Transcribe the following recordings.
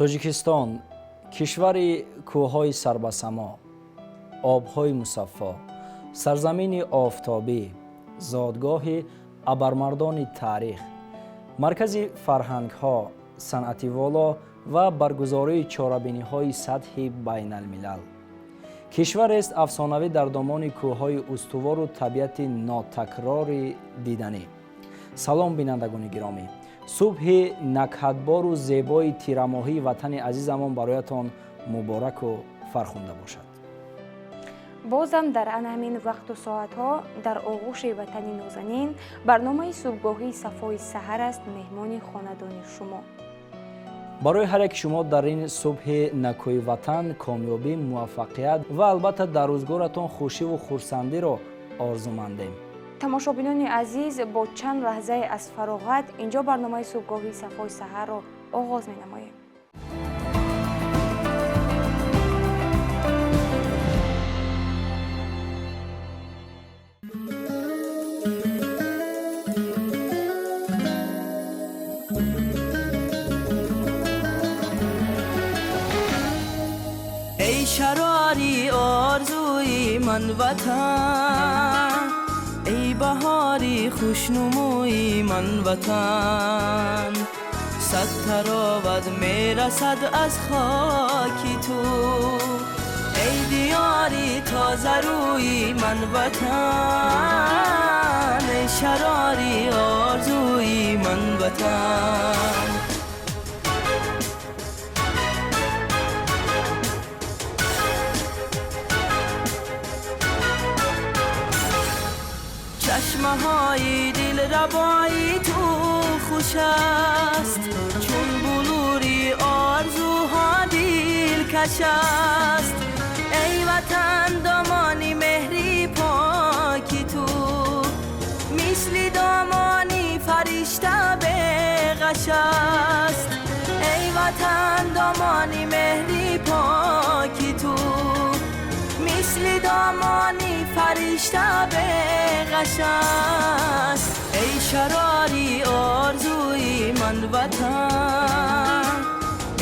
Тоҷикистон кишвари кӯҳҳои сарбасамо, обҳои мусаффо, сарзамини офтобӣ, зодгоҳи абармардони таърих, маркази фарҳангҳо, санъати воло ва баргузории чорабиниҳои сатҳи байналмилал. Кишварест афсонавӣ дар домони кӯҳҳои устувору табиати нотакрори диданӣ. Салом, бинандагони гиромӣ! Субҳи накҳатбору зебои тирамоҳии ватани азизамон бароятон мубораку фархунда бошад. Бозам дар ана ҳамин вақту соатҳо дар оғӯши ватани нозанин барномаи субҳгоҳии Сафои саҳар аст, меҳмони хонадони шумо. Барои ҳар яки шумо дар ин субҳи накӯи ватан комёбӣ, муваффақият ва албатта дар рӯзгоратон хушиву хурсандиро орзумандем. Тамошобинони азиз, бо чанд лаҳзае аз фароғат инҷо барномаи субҳгоҳии Сафои саҳарро оғоз менамоем. Эй шарори орзуи ман ватан, эй баҳори хушнумӯи ман ватан, сад тароват мерасад аз хоки ту, эй диёри тозарӯи ман ватан, эй шарори орзуи ман ватан. Чашмаҳои дилрабои ту хуш аст, чун булури орзуҳо дилкаш аст. Эй ватан, домони меҳри поки ту, мисли домони фаришта беғаш аст. Эй ватан, домони меҳри поки ту, мисли домони фаришта беғаш аст. Эй шарори орзуи ман ватан,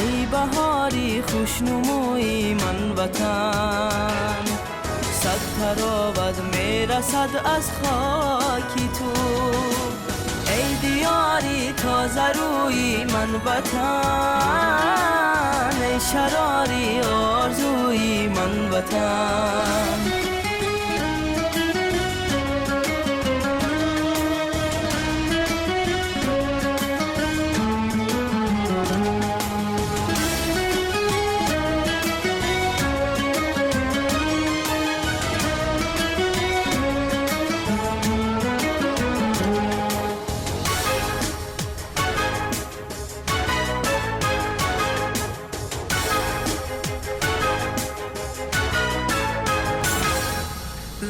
эй баҳори хушнумӯи ман ватан, сад тароват мерасад аз хоки ту, эй диёри тозарӯи ман ватан, эй шарори орзуи ман ватан.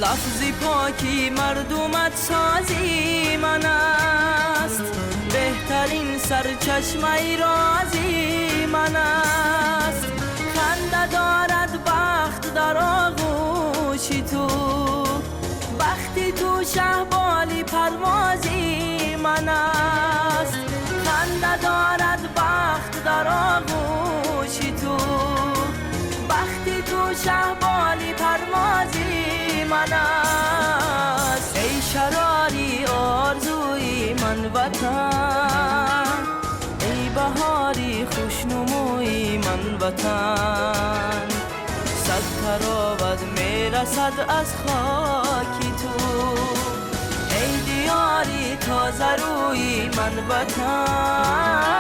Лафзи поки мардумат сози ман аст, беҳтарин сарчашмаи рози ман аст. Ханда дорад бахт дар оғӯши ту, бахти ту шаҳболи парвози ман аст. Ханда дорад бахт дар оғӯши ту, бахти ту шаҳболи парвози ман аст. Эй шарори орзуи ман ватан, эй баҳори хушнумӯи ман ватан, сад тароват мерасад аз хоки ту, эй диёри тозарӯи ман ватан,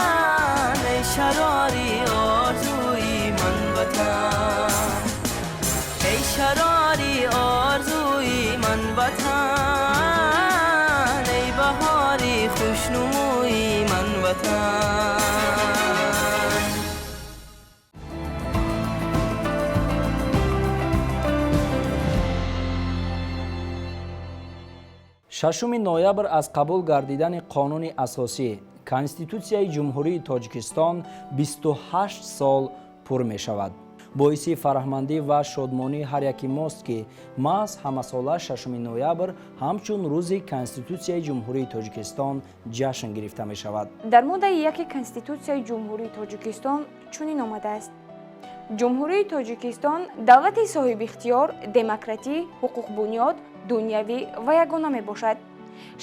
эй шарори орзуи ман ватан, эй шарори орзуи ман ватан, эй баҳори хушнумӯи ман ватан. Шашуми ноябр аз қабул гардидани қонуни асосӣ Конститутсияи Ҷумҳурии Тоҷикистон 28 сол пур мешавад. Боиси фараҳмандӣ ва шодмонии ҳар яки мост, ки маҳз ҳамасола 6 ноябр ҳамчун рӯзи Конститутсияи Ҷумҳурии Тоҷикистон ҷашн гирифта мешавад. Дар моддаи 1 Конститутсияи Ҷумҳурии Тоҷикистон чунин омадааст: Ҷумҳурии Тоҷикистон давлати соҳибихтиёр, демократӣ, ҳуқуқбунёд, дунявӣ ва ягона мебошад.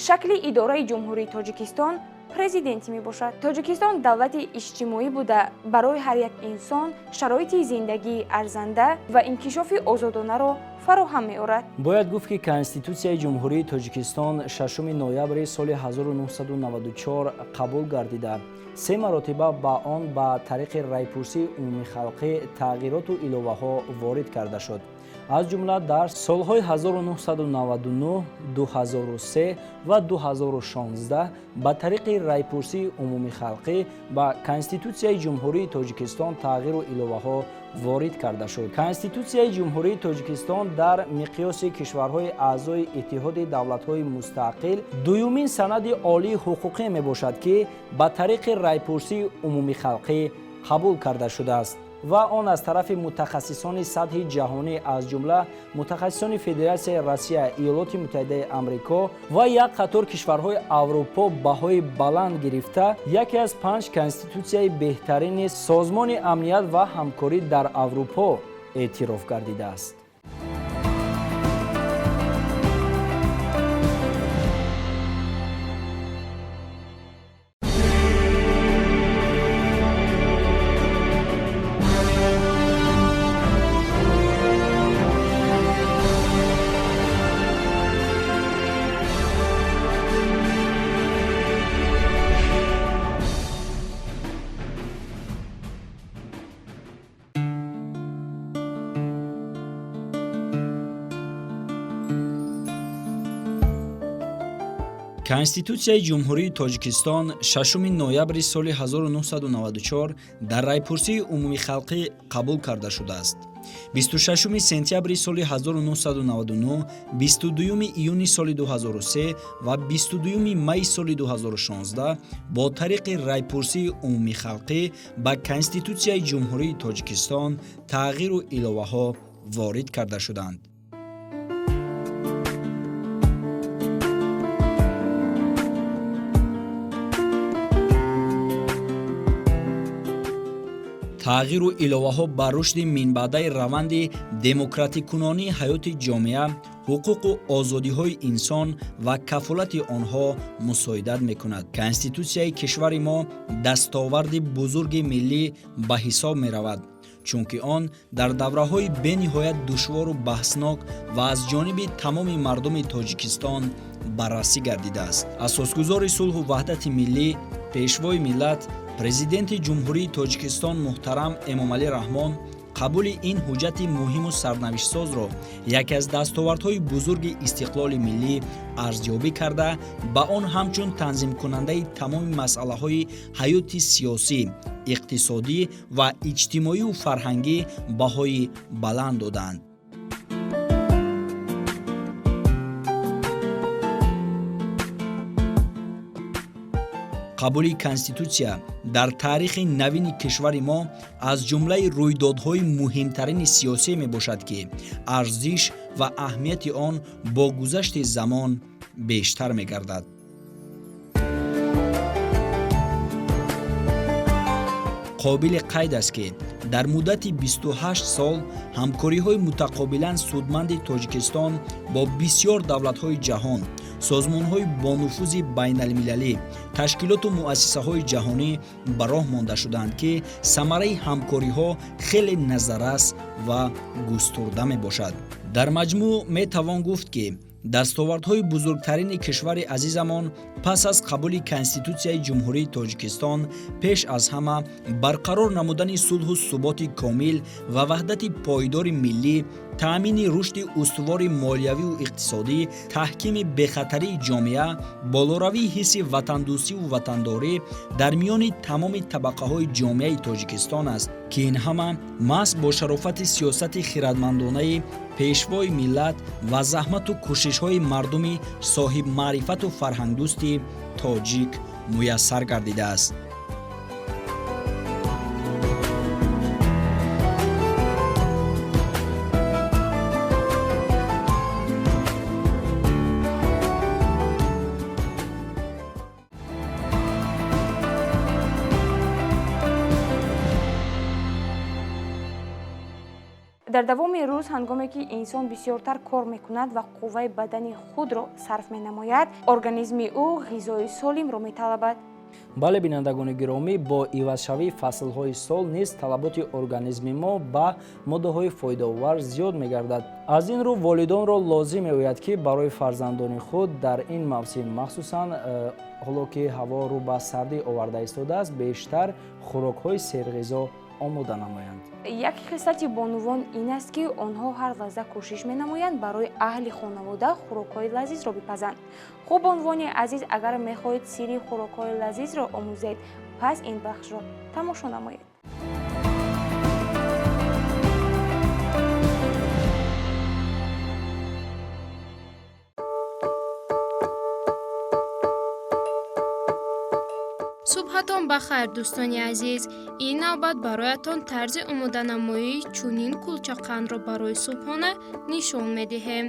Шакли идораи Ҷумҳурии Тоҷикистон президентӣ мебошад. Тоҷикистон давлати иҷтимоӣ буда, барои ҳар як инсон шароити зиндагии арзанда ва инкишофи озодонаро фароҳам меорад. Бояд гуфт, ки Конститутсияи Ҷумҳурии Тоҷикистон 6 ноябри соли 1994 қабул гардида, се маротиба ба он ба тариқи райпурсии умумихалқӣ тағйироту иловаҳо ворид карда шуд. Аз ҷумла дар солҳои 1999, 2003 ва 2016 ба тариқи райпурсии умумихалқӣ ба Конститутсияи Ҷумҳурии Тоҷикистон тағйиру иловаҳо ворид карда шуд. Конститутсияи Ҷумҳурии Тоҷикистон дар миқёси кишварҳои аъзои Иттиҳоди давлатҳои мустақил дуюмин санади олии ҳуқуқӣ мебошад, ки ба тариқи райпурсии умумихалқӣ қабул карда шудааст ва он аз тарафи мутахассисони сатҳи ҷаҳонӣ, аз ҷумла мутахассисони Федератсияи Россия, Иёлоти Муттаҳидаи Амрико ва як қатор кишварҳои Аврупо баҳои баланд гирифта, яке аз 5 конститутсияи беҳтарини Созмони амният ва ҳамкорӣ дар Аврупо эътироф гардидааст. Конститутсияи Ҷумҳурии Тоҷикистон 6 ноябри соли 1994 дар райпурсии умумихалқӣ қабул карда шудааст. 26 сентябри соли 1999, 22 июни соли 2003 ва 22 майи соли 2016 бо тариқи райпурсии умумихалқӣ ба Конститутсияи Ҷумҳурии Тоҷикистон тағйиру иловаҳо ворид карда шуданд. Тағйиру иловаҳо ба рушди минбаъдаи раванди демократикунонии ҳаёти ҷомеа, ҳуқуқу озодиҳои инсон ва кафолати онҳо мусоидат мекунад. Конститутсияи кишвари мо дастоварди бузурги миллӣ ба ҳисоб меравад, чунки он дар давраҳои бениҳоят душвору баҳснок ва аз ҷониби тамоми мардуми Тоҷикистон баррасӣ гардидааст. Асосгузори сулҳу ваҳдати миллӣ, пешвои миллат, Президенти Ҷумҳурии Тоҷикистон муҳтарам Эмомалӣ Раҳмон қабули ин ҳуҷҷати муҳиму сарнавиштсозро яке аз дастовардҳои бузурги истиқлоли миллӣ арзёбӣ карда, ба он ҳамчун танзимкунандаи тамоми масъалаҳои ҳаёти сиёсӣ, иқтисодӣ ва иҷтимоию фарҳангӣ баҳои баланд доданд. Қабули Конститутсия дар таърихи навини кишвари мо аз ҷумлаи рӯйдодҳои муҳимтарини сиёсӣ мебошад, ки арзиш ва аҳамияти он бо гузашти замон бештар мегардад. Қобили қайд аст, ки дар муддати 28 сол ҳамкориҳои мутақобилан судманди Тоҷикистон бо бисёр давлатҳои ҷаҳон, созмонҳои бонуфузи байналмилалӣ, ташкилоту муассисаҳои ҷаҳонӣ ба роҳ монда шудаанд, ки самараи ҳамкориҳо хеле назаррас ва густурда мебошад. Дар маҷмӯъ метавон гуфт, ки дастовардҳои бузургтарини кишвари азизамон пас аз қабули Конститутсияи Ҷумҳурии Тоҷикистон пеш аз ҳама барқарор намудани сулҳу суботи комил ва ваҳдати пойдори миллӣ, таъмини рушди устувори молиявию иқтисодӣ, таҳкими бехатарии ҷомеа, болоравии ҳисси ватандӯстиву ватандорӣ дар миёни тамоми табақаҳои ҷомеаи Тоҷикистон аст, ки ин ҳама маҳз бо шарофати сиёсати хиратмандонаи пешвои миллат ва заҳмату кӯшишҳои мардуми соҳибмаърифату фарҳангдӯсти тоҷик муяссар гардидааст. Дар давоми рӯз, ҳангоме ки инсон бисёртар кор мекунад ва қувваи бадани худро сарф менамояд, организми ӯ ғизои солимро металабад. Бале, бинандагони гиромӣ, бо ивазшавии фаслҳои сол низ талаботи организми мо ба моддаҳои фоидаовар зиёд мегардад. Аз ин рӯ волидонро лозим меояд, ки барои фарзандони худ дар ин мавсим, махсусан ҳоло ки ҳаво рӯ ба сардӣ оварда истодааст, бештар хӯрокҳои серғизо омода намоянд. Як хислати бонувон ин аст, ки онҳо ҳар лаҳза кӯшиш менамоянд барои аҳли хонавода хӯрокҳои лазизро бипазанд. Хуб, бонувони азиз, агар мехоҳед сирри хӯрокҳои лазизро омӯзед, пас ин бахшро тамошо намоед. Субҳатон ба хайр, дӯстони азиз. Ин навбат бароятон тарзи омоданамоии чунин кулчақандро барои субҳона нишон медиҳем.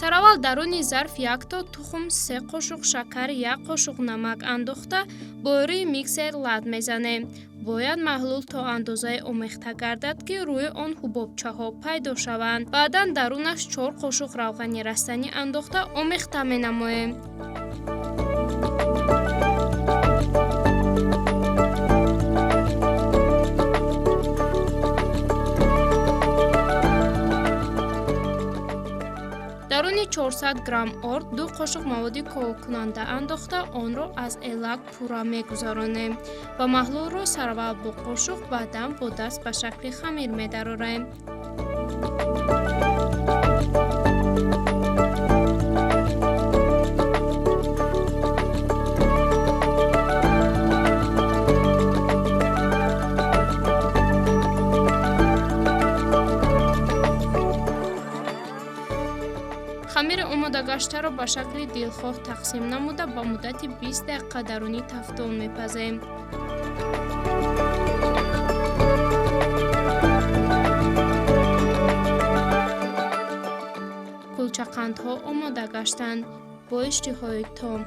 Сараввал даруни зарф якто тухм, 3 қошуқ шакар, 1 қошуқ намак андохта бо ёрии миксер лат мезанем. Бояд маҳлул то андозае омехта гардад, ки рӯи он ҳубобчаҳо пайдо шаванд. Баъдан дарунаш 4 қошуқ равғани растанӣ андохта омехта менамоем. Даруни 400 грамм орд 2 қошуқ маводи ковокунанда андохта онро аз элак пурра мегузаронем ва маҳлулро сараввал бо қошуқ, баъдан бо даст ба шакли хамир медарорем. Хамири омодагаштаро ба шакли дилхоҳ тақсим намуда ба муддати 20 дақиқа даруни тафтон мепазем. Кулчақандҳо омода гаштанд. Бо иштиҳои том.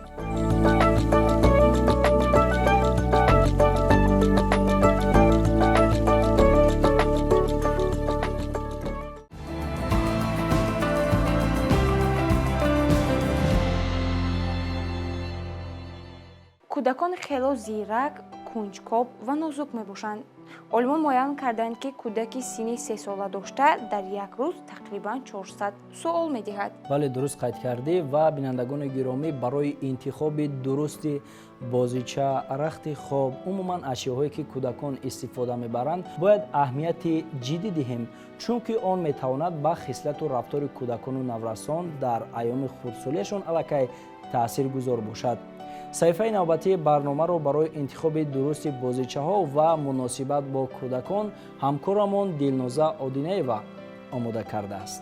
Кӯдакон хело зирак, кунҷкоб ва нозук мебошанд. Олимон муайян карданд, ки кӯдаки синни 3 сола дошта дар як рӯз тақрибан 400 суол медиҳад. Бале, дуруст қайд кардӣ. Ва бинандагони гиромӣ, барои интихоби дурусти бозича, рахти хоб, умуман ашёҳое ки кӯдакон истифода мебаранд, бояд аҳамияти ҷиддӣ диҳем, чунки он метавонад ба хислату рафтори кӯдакону наврасон дар айёми хурдсолиашон аллакай таъсиргузор бошад. Саҳифаи навбатии барномаро барои интихоби дурусти бозичаҳо ва муносибат бо кӯдакон ҳамкорамон Дилноза Одинаева омода кардааст.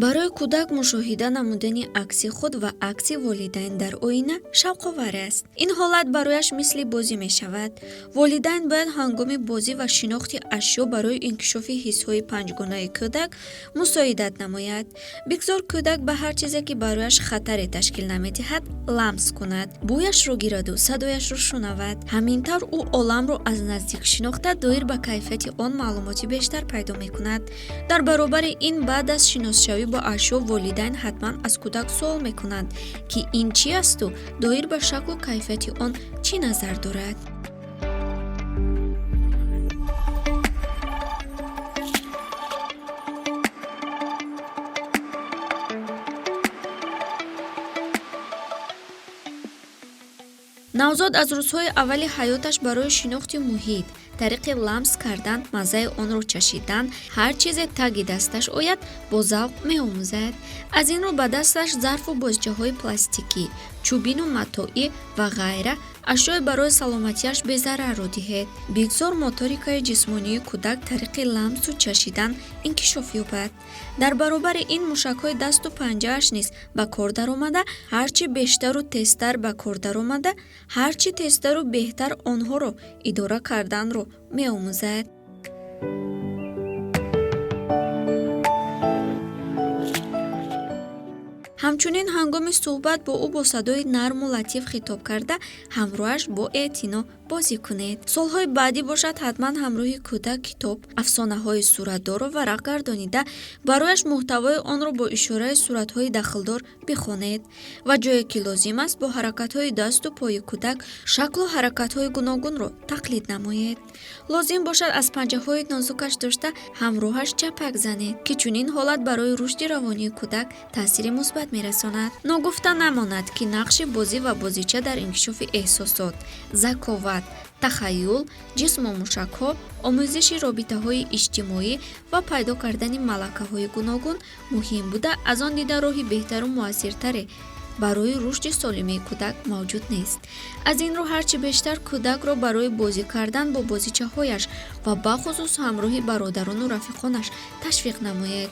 Барои кӯдак мушоҳида намудани акси худ ва акси волидайн дар оина шавқовар аст. Ин ҳолат барояш мисли бозӣ мешавад. Волидайн бояд ҳангоми бозӣ ва шинохти ашё барои инкишофи ҳиссҳои панҷгонаи кӯдак мусоидат намояд. Бигзор кӯдак ба ҳар чизе, ки барояш хатаре ташкил намедиҳад, ламс кунад, бӯяшро гираду садояшро шунавад. Ҳамин тавр ӯ оламро аз наздик шинохта, доир ба кайфияти он маълумоти бештар пайдо мекунад. Дар баробари ин, баъд аз шиносшавӣ бо ашё, волидайн ҳатман аз кӯдак суол мекунанд, ки ин чӣ асту доир ба шаклу кайфияти он чӣ назар дорад. Навзод аз рӯзҳои аввали ҳаёташ барои шинохти муҳит тариқи ламс кардан, маззаи онро чашидан, ҳар чизе таги дасташ ояд, бо завқ меомӯзад. Аз ин рӯ ба дасташ зарфу бозичаҳои пластикӣ, чӯбину матоӣ ва ғайра Ашёи барои саломатиаш безарарро диҳед. Бигзор моторикаи ҷисмонии кӯдак тариқи ламсу чашидан инкишоф ёбад. Дар баробари ин мушакҳои дасту панҷааш низ ба кор даромада, ҳарчи бештару тезтар ба кор даромада, ҳарчи тезтару беҳтар онҳоро идора карданро меомӯзад. Ҳамчунин ҳангоми суҳбат бо ӯ бо садои нарму латиф хитоб карда, ҳамроҳаш бо эътино бозӣ кунед. Солҳои баъдӣ бошад, ҳатман ҳамроҳи кӯдак китоб, афсонаҳои суратдорро варақ гардонида, барояш муҳтавои онро бо ишораи суратҳои дахлдор бихонед ва ҷое ки лозим аст, бо ҳаракатҳои дасту пои кӯдак шаклу ҳаракатҳои гуногунро тақлид намоед. Лозим бошад, аз панҷаҳои нозукаш дошта, ҳамроҳаш чапак занед, ки чунин ҳолат барои рушди равонии кӯдак таъсири мусбат мерасонад. Ногуфта намонад, ки нақши бозӣ ва бозича дар инкишофи эҳсосот, заковат, тахаюл, ҷисму мушакҳо, омӯзиши робитаҳои иҷтимоӣ ва пайдо кардани малакаҳои гуногун муҳим буда, аз он дида роҳи беҳтару муассиртаре барои рушди солимии кӯдак мавҷуд нест. Аз ин рӯ, ҳарчи бештар кӯдакро барои бозӣ кардан бо бозичаҳояш ва бахусус ҳамроҳи бародарону рафиқонаш ташвиқ намоед.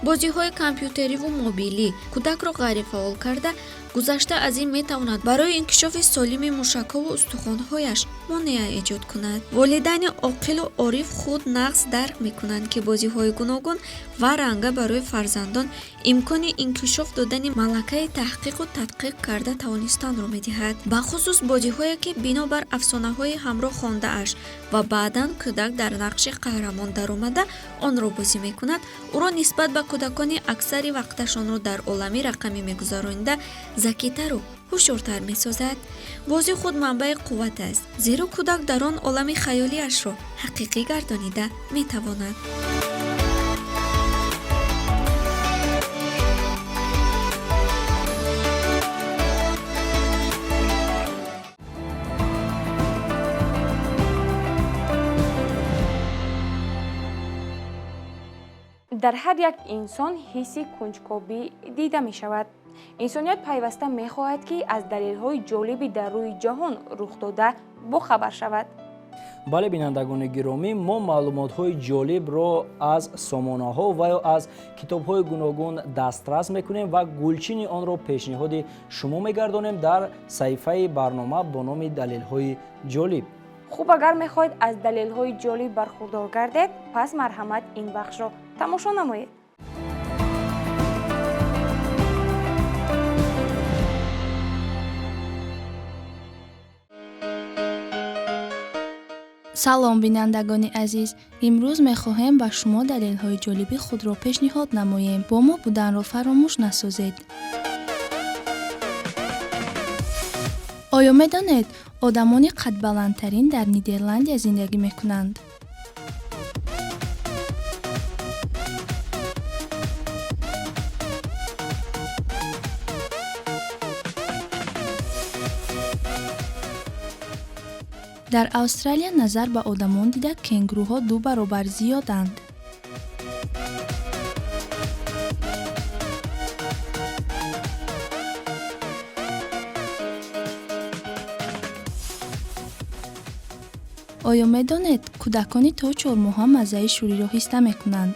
Бозиҳои компютериву мобилӣ кӯдакро ғайрифаъол карда, гузашта аз ин метавонад барои инкишофи солими мушакҳову устухонҳояш монеа эҷод кунад. Волидайни оқилу ориф худ нағз дарк мекунанд, ки бозиҳои гуногун ва ранга барои фарзандон имкони инкишоф додани малакаи таҳқиқу тадқиқ карда тавонистанро медиҳад, бахусус бозиҳое, ки бинобар афсонаҳои ҳамроҳ хондааш ва баъдан кӯдак дар нақши қаҳрамон даромада онро бозӣ мекунад, ӯро нисбат ба кӯдакони аксари вақташонро дар олами рақамӣ мегузаронида закитару ҳушёртар месозад. Бозӣ худ манбаи қувват аст, зеро кӯдак дар он олами хаёлиашро ҳақиқӣ гардонида метавонад. Дар ҳар як инсон ҳисси кунҷкобӣ дида мешавад. Инсоният пайваста мехоҳад, ки аз далелҳои ҷолиби дар рӯи ҷаҳон рух дода бохабар шавад. Бале, бинандагони гиромӣ, мо маълумотҳои ҷолибро аз сомонаҳо ва ё аз китобҳои гуногун дастрас мекунем ва гулчини онро пешниҳоди шумо мегардонем дар саҳифаи барнома бо номи «Далелҳои ҷолиб». Хуб, агар мехоҳед аз далелҳои ҷолиб бархурдор гардед, пас марҳамат, ин бахшро тамошо намоед. Салом, бинандагони азиз! Имрӯз мехоҳем ба шумо далелҳои ҷолиби худро пешниҳод намоем. Бо мо буданро фаромӯш насозед. Оё медонед, одамони қадбаландтарин дар Нидерландия зиндагӣ мекунанд? Дар Австралия назар ба одамон дида кенгуруҳо ду баробар зиёданд. Оё медонед, кӯдакони то 4-моҳа маззаи шӯриро ҳис намекунанд?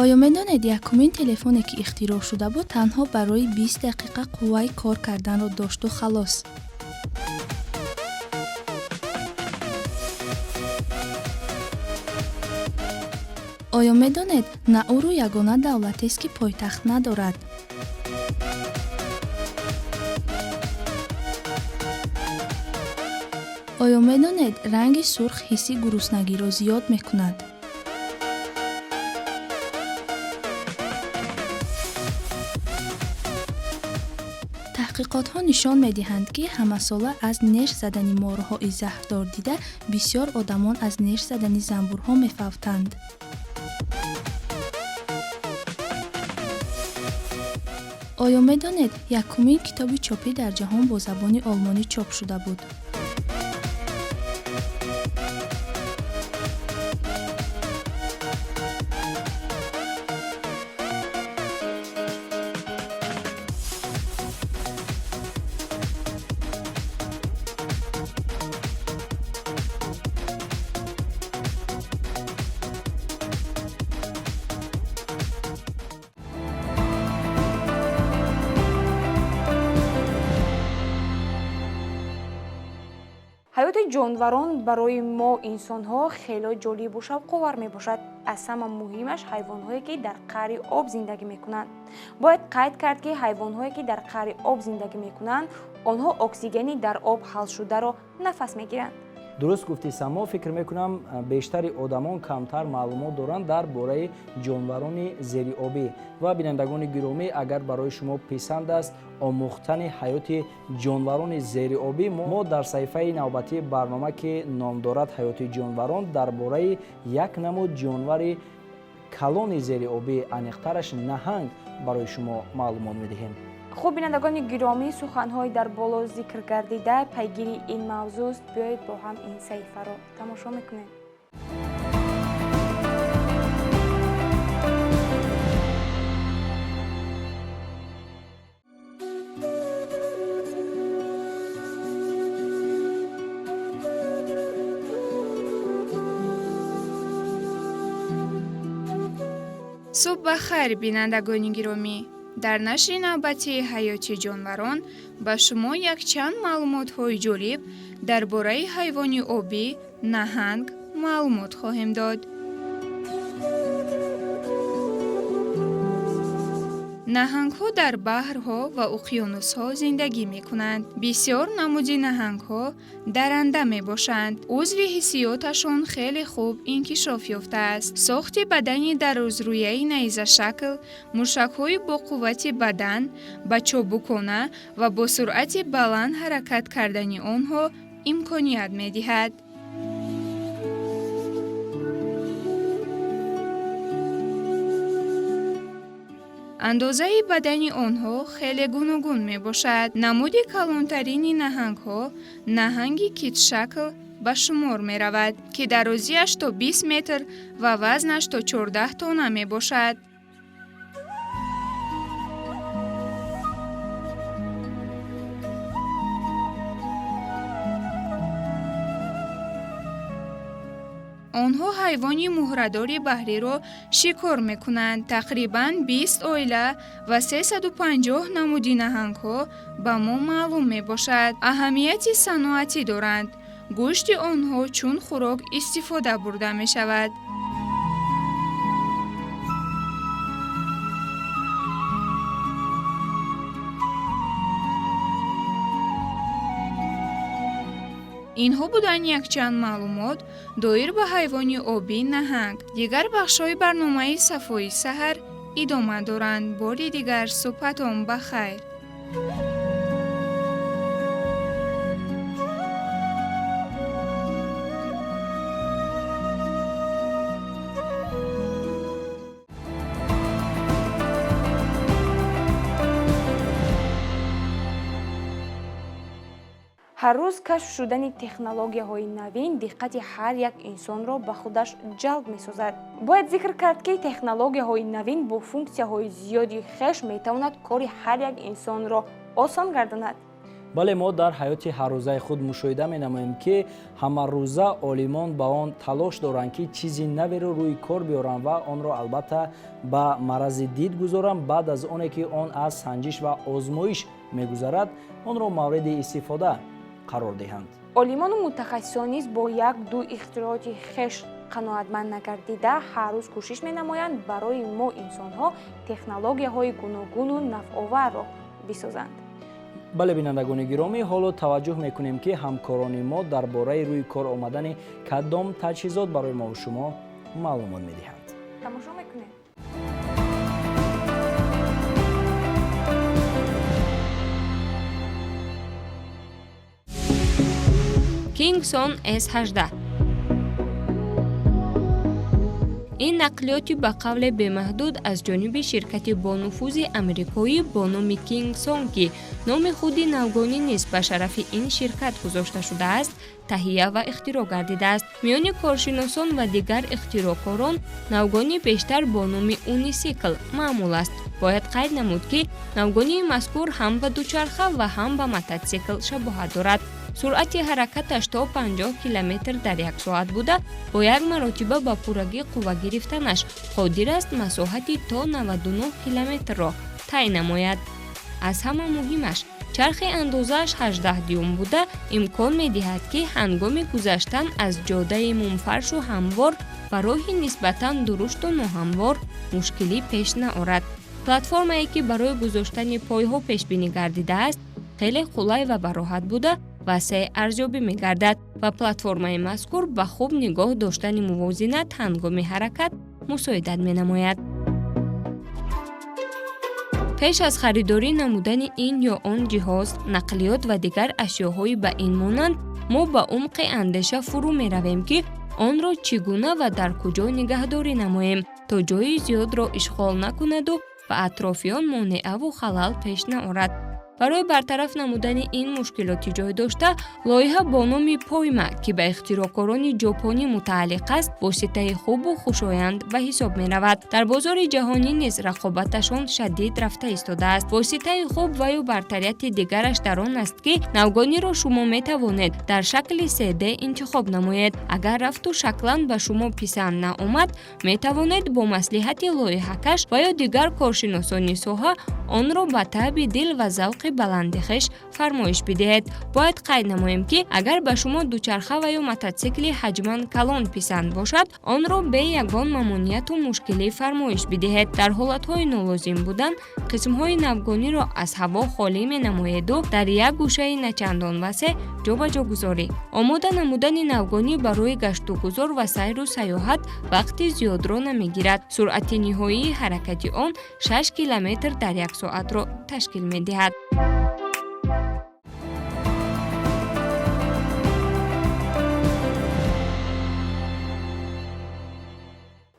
Оё медонед, якумин телефоне, ки ихтироъ шуда буд, танҳо барои 20 дақиқа қувваи кор карданро дошту халос? Оё медонед, Науру ягона давлатест, ки пойтахт надорад? Оё медонед, ранги сурх ҳисси гуруснагиро зиёд мекунад? Таҳқиқотҳо нишон медиҳанд, ки ҳамасола аз неш задани морҳои заҳрдор дида бисёр одамон аз неш задани занбурҳо мефавтанд. Оё медонед, якумин китоби чопӣ дар ҷаҳон бо забони олмонӣ чоп шуда буд? Ҳаёти ҷонварон барои мо инсонҳо хело ҷолибу шавқовар мебошад. Аз ҳама муҳимаш ҳайвонҳое, ки дар қаъри об зиндагӣ мекунанд. Бояд қайд кард, ки ҳайвонҳое, ки дар қаъри об зиндагӣ мекунанд, онҳо оксигени дар об ҳалшударо нафас мегиранд. Дуруст гуфтӣ, Само. Фикр мекунам, бештари одамон камтар маълумот доранд дар бораи ҷонварони зериобӣ. Ва бинандагони гиромӣ, агар барои шумо писанд аст омӯхтани ҳаёти ҷонварони зериобӣ, мо дар саҳифаи навбатии барнома, ки ном дорад «Ҳаёти ҷонварон», дар бораи як намуд ҷонвари калони зериобӣ, аниқтараш наҳанг, барои шумо маълумот медиҳем. Хуб, бинандагони гиромӣ, суханҳои дар боло зикр гардида пайгири ин мавзӯст. Биёед, бо ҳам ин саҳифаро тамошо мекунем. Субҳ ба хайр, бинандагони гиромӣ! Дар нашри навбатии «Ҳаёти ҷонварон» ба шумо якчанд маълумотҳои ҷолиб дар бораи ҳайвони обӣ наҳанг маълумот хоҳем дод. Наҳангҳо дар баҳрҳо ва уқёнусҳо зиндагӣ мекунанд. Бисёр намуди наҳангҳо даранда мебошанд. Узви ҳиссиёташон хеле хуб инкишоф ёфтааст. Сохти бадани дарозрӯяи найзашакл, мушакҳои боқуввати бадан ба чобукона ва бо суръати баланд ҳаракат кардани онҳо имконият медиҳад. Андозаи бадани онҳо хеле гуногун мебошад. Намуди калонтарини наҳангҳо наҳанги китшакл ба шумор меравад, ки дарозиаш то 20 метр ва вазнаш то 14 тонна мебошад. Онҳо ҳайвони муҳрадори баҳриро шикор мекунанд. Тақрибан 20 оила ва 350 намуди наҳангҳо ба мо маълум мебошад. Аҳамияти саноатӣ доранд. Гӯшти онҳо чун хӯрок истифода бурда мешавад. Инҳо буданд якчанд маълумот доир ба ҳайвони обӣ наҳанг. Дигар бахшҳои барномаи «Сафои саҳар» идома доранд. Бори дигар субҳатон ба хайр. Ҳар рӯз кашф шудани технологияҳои навин диққати ҳар як инсонро ба худаш ҷалб месозад. Бояд зикр кард, ки технологияҳои навин бо функсияҳои зиёди хеш метавонад кори ҳар як инсонро осон гардонад. Бале, мо дар ҳаёти ҳаррӯзаи худ мушоҳида менамоем, ки ҳамарӯза олимон ба он талош доранд, ки чизи наверо рӯи кор биёранд ва онро албатта ба марази дид гузоранд. Баъд аз оне ки он аз санҷиш ва озмоиш мегузарад, онро мавриди истифода қарор диҳанд. Олимону мутахассисон низ бо як-ду ихтирооти хеш қаноатманд нагардида, ҳар рӯз кӯшиш менамоянд барои мо инсонҳо технологияҳои гуногуну нафъоварро бисозанд. Бале, бинандагони гиромӣ, ҳоло таваҷҷӯҳ мекунем, ки ҳамкорони мо дар бораи рӯи кор омадани кадом таҷҳизот барои мову шумо маълумот медиҳанд. Тамошо мекунем. Kingson S18. Ин нақлиёти ба қавле бемаҳдуд аз ҷониби ширкати бонуфузи амрикоӣ бо номи Кингсон, ки номи худи навгонӣ низ ба шарафи ин ширкат гузошта шудааст, таҳия ва ихтироъ гардидааст. Миёни коршиносон ва дигар ихтироъкорон навгонӣ бештар бо номи унисикл маъмул аст. Бояд қайд намуд, ки навгонии мазкур ҳам ба дучарха ва ҳам ба мототсикл шабоҳат дорад. Суръати ҳаракаташ то 50 километр дар як соат буда, бо як маротиба ба пуррагӣ қувва гирифтанаш қодир аст масоҳати то 99 километрро тай намояд. Аз ҳама муҳимаш, чархи андозааш 18 дюйм буда, имкон медиҳад, ки ҳангоми гузаштан аз ҷодаи мумфаршу ҳамвор ва роҳи нисбатан дурушту ноҳамвор мушкилӣ пеш наорад. Платформае, ки барои гузоштани пойҳо пешбинӣ гардидааст, хеле қулай ва бароҳат буда, васеъ арзёбӣ мегардад ва платформаи мазкур ба хуб нигоҳ доштани мувозинат ҳангоми ҳаракат мусоидат менамояд. Пеш аз харидорӣ намудани ин ё он ҷиҳоз, нақлиёт ва дигар ашёҳои ба ин монанд, мо ба умқи андеша фурӯ меравем, ки онро чӣ гуна ва дар куҷо нигаҳдорӣ намоем, то ҷои зиёдро ишғол накунаду ба атрофиён монеаву халал пеш наорад. Барои бартараф намудани ин мушкилоти ҷой дошта, лоиҳа бо номи Пойма, ки ба ихтироъкорони ҷопонӣ мутааллиқ аст, воситаи хубу хушоянд ба ҳисоб меравад. Дар бозори ҷаҳонӣ низ рақобаташон шадид рафта истодааст. Воситаи хуб ва ё бартарияти дигараш дар он аст, ки навгониро шумо метавонед дар шакли 3D интихоб намоед. Агар рафту шаклан ба шумо писанд наомад, метавонед бо маслиҳати лоиҳакаш ва ё дигар коршиносони соҳа онро ба таъби дил ва завқи баланди хеш фармоиш бидиҳед. Бояд қайд намоем, ки агар ба шумо дучарха ва ё мототсикли ҳаҷман калон писанд бошад, онро бе ягон мамонияту мушкилӣ фармоиш бидиҳед. Дар ҳолатҳои нолозим будан қисмҳои навгониро аз ҳаво холӣ менамоеду дар як гӯшаи начандон васеъ ҷобаҷо гузорӣ. Омода намудани навгонӣ барои гаштугузор ва сайру сайёҳат вақти зиёдро намегирад. Суръати ниҳоии ҳаракати он 6 километр дар як соатро ташкил медиҳад.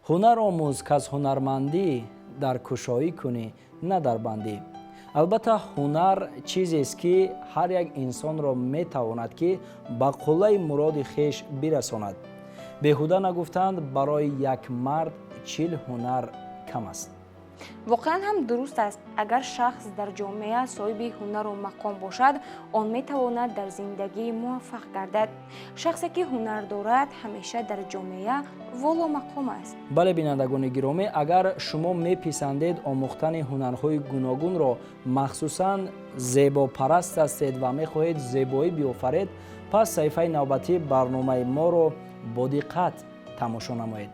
Ҳунар омӯз, каз ҳунармандӣ дар кушоӣ кунӣ, на дар бандӣ. Албатта, ҳунар чизест, ки ҳар як инсонро метавонад, ки ба қуллаи муроди хеш бирасонад. Беҳуда нагуфтанд, барои як мард 40 ҳунар кам аст. Воқеан ҳам дуруст аст. Агар шахс дар ҷомеа соҳиби ҳунару мақом бошад, он метавонад дар зиндагӣ муваффақ гардад. Шахсе, ки ҳунар дорад, ҳамеша дар ҷомеа воло мақом аст. Бале, бинандагони гиромӣ, агар шумо меписандед омӯхтани ҳунарҳои гуногунро, махсусан зебопараст ҳастед ва мехоҳед зебоӣ биёфаред, пас саҳифаи навбатии барномаи моро бо диққат тамошо намоед.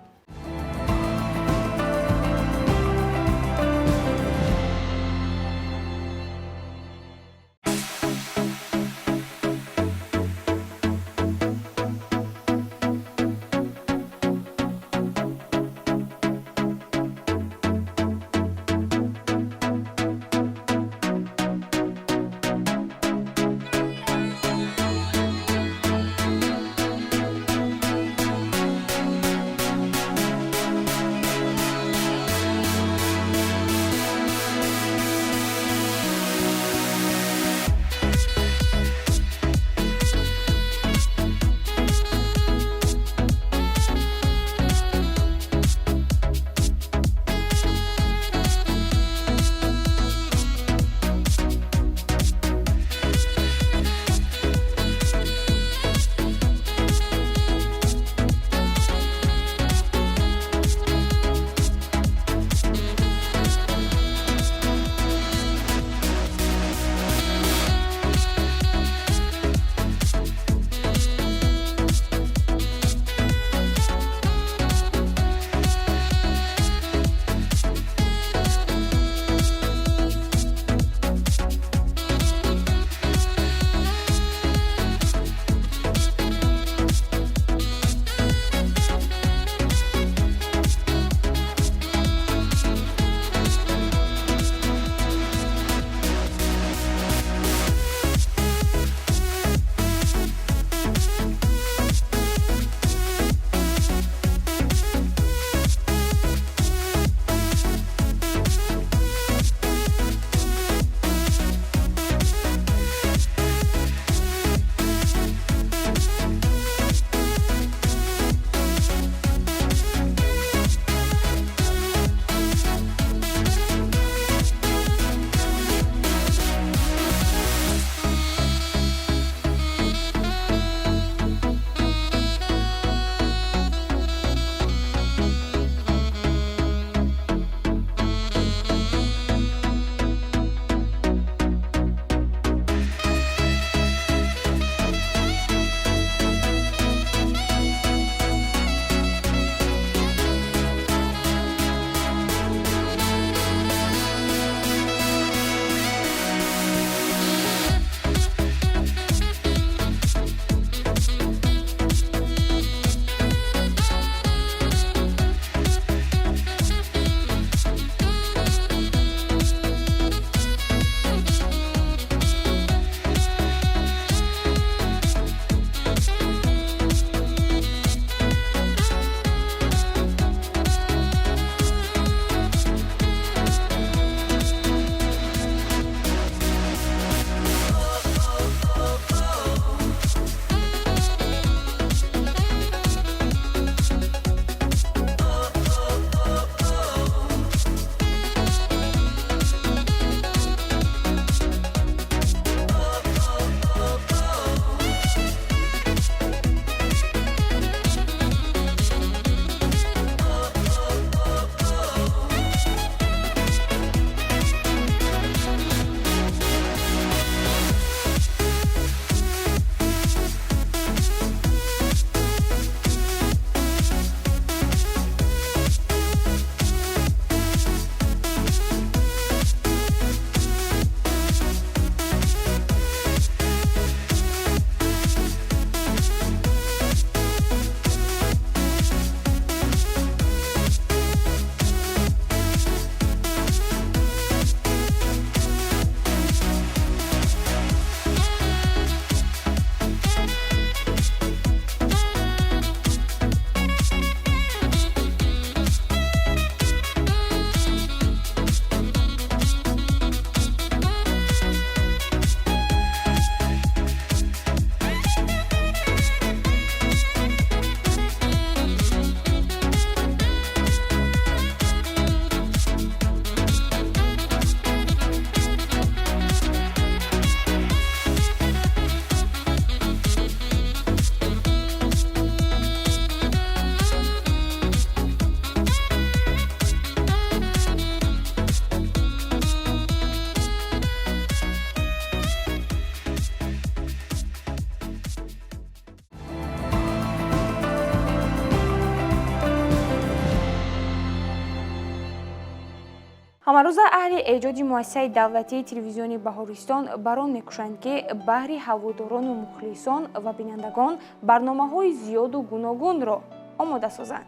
Ҳамарӯза аҳли эҷоди муассисаи давлатии телевизиони Баҳористон бар он мекӯшанд, ки баҳри ҳаводорону мухлисон ва бинандагон барномаҳои зиёду гуногунро омода созанд.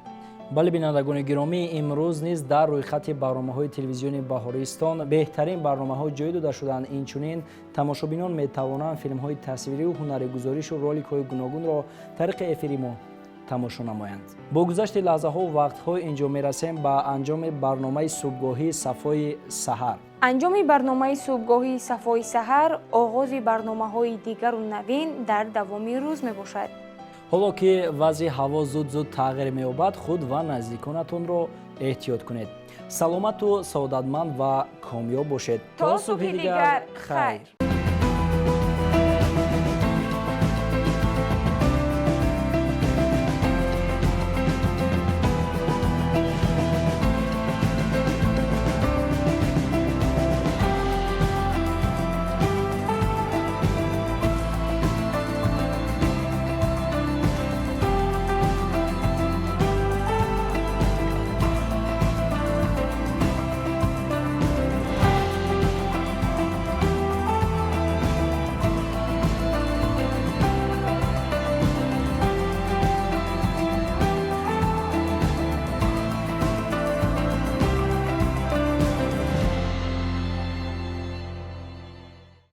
Бале, бинандагони гиромӣ, имрӯз низ дар рӯйхати барномаҳои телевизиони Баҳористон беҳтарин барномаҳо ҷой дода шуданд. Инчунин тамошобинон метавонанд филмҳои тасвирию ҳунари гузоришу роликҳои гуногунро тариқи эфири мо тамошо намоянд. Бо гузашти лаҳзаҳову вақтҳо инҷо мерасем ба анҷоми барномаи субҳгоҳии Сафои саҳар. Анҷоми барномаи субҳгоҳии Сафои саҳар оғози барномаҳои дигару навин дар давоми рӯз мебошад. Ҳоло ки вазъи ҳаво зуд-зуд тағйир меёбад, худ ва наздиконатонро эҳтиёт кунед. Саломату саодатманд ва комёб бошед. То субҳи дигар, хайр.